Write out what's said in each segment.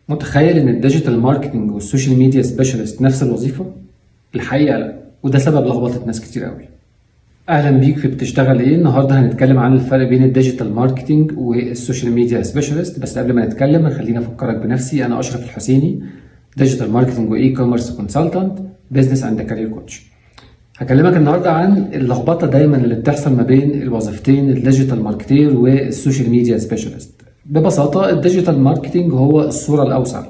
متخيل ان ال digital marketing وال social media specialist نفس الوظيفة؟ الحقيقة لا، وده سبب لخبطة ناس كتير قوي. اهلا بيك في بتشتغل ايه. النهارده هنتكلم عن الفرق بين ال digital marketing وال social media specialist. بس قبل ما نتكلم خليني افكرك بنفسي. انا اشرف الحسيني، digital marketing و e-commerce consultant، business and career coach. هكلمك النهارده عن اللخبطة دايما اللي بتحصل ما بين الوظيفتين، ال digital marketer وال social media specialist. ببساطة ال digital marketing هو الصورة الاوسع،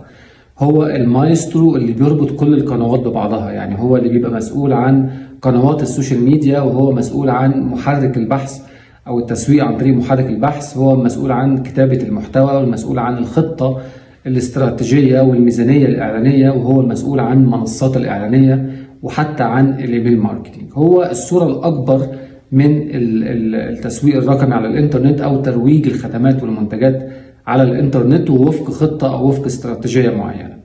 هو المايسترو اللي بيربط كل القنوات ببعضها. يعني هو اللي بيبقى مسؤول عن قنوات ال social media، وهو مسؤول عن محرك البحث او التسويق عن طريق محرك البحث، هو مسؤول عن كتابة المحتوى، والمسؤول عن الخطة الاستراتيجية والميزانية الإعلانية، وهو المسؤول عن منصات الإعلانية، وحتى عن ال email marketing. هو الصورة الأكبر من التسويق الرقمي على الإنترنت أو ترويج الخدمات والمنتجات على الإنترنت ووفق خطة أو وفق استراتيجية معينة.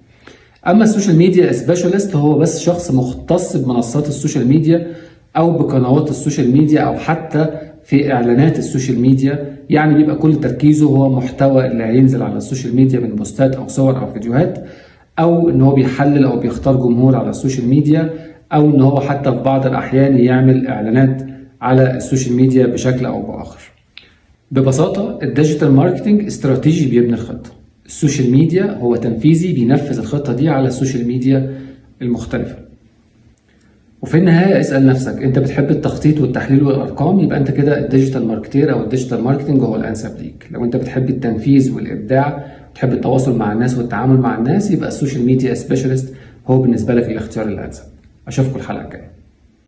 اما ال social media specialist هو بس شخص مختص بمنصات ال social media او بقنوات ال social media او حتى في اعلانات ال social media. يعني بيبقى كل تركيزه هو محتوى اللي هينزل على ال social media من بوستات او صور او فيديوهات، او ان هو بيحلل او بيختار جمهور على ال social media، او ان هو حتى في بعض الاحيان يعمل اعلانات على ال social media بشكل او باخر. ببساطة ال digital marketing استراتيجي بيبني الخطة، ال social media هو تنفيذي بينفذ الخطة دي على ال social media المختلفة. وفي النهاية اسأل نفسك، انت بتحب التخطيط والتحليل والارقام؟ يبقى انت كده ال digital marketer او ال digital marketing هو الانسب ليك. لو انت بتحب التنفيذ والابداع، بتحب التواصل مع الناس والتعامل مع الناس، يبقى ال social media specialist هو بالنسبة لك الاختيار الانسب. اشوفكم الحلقة الجاية.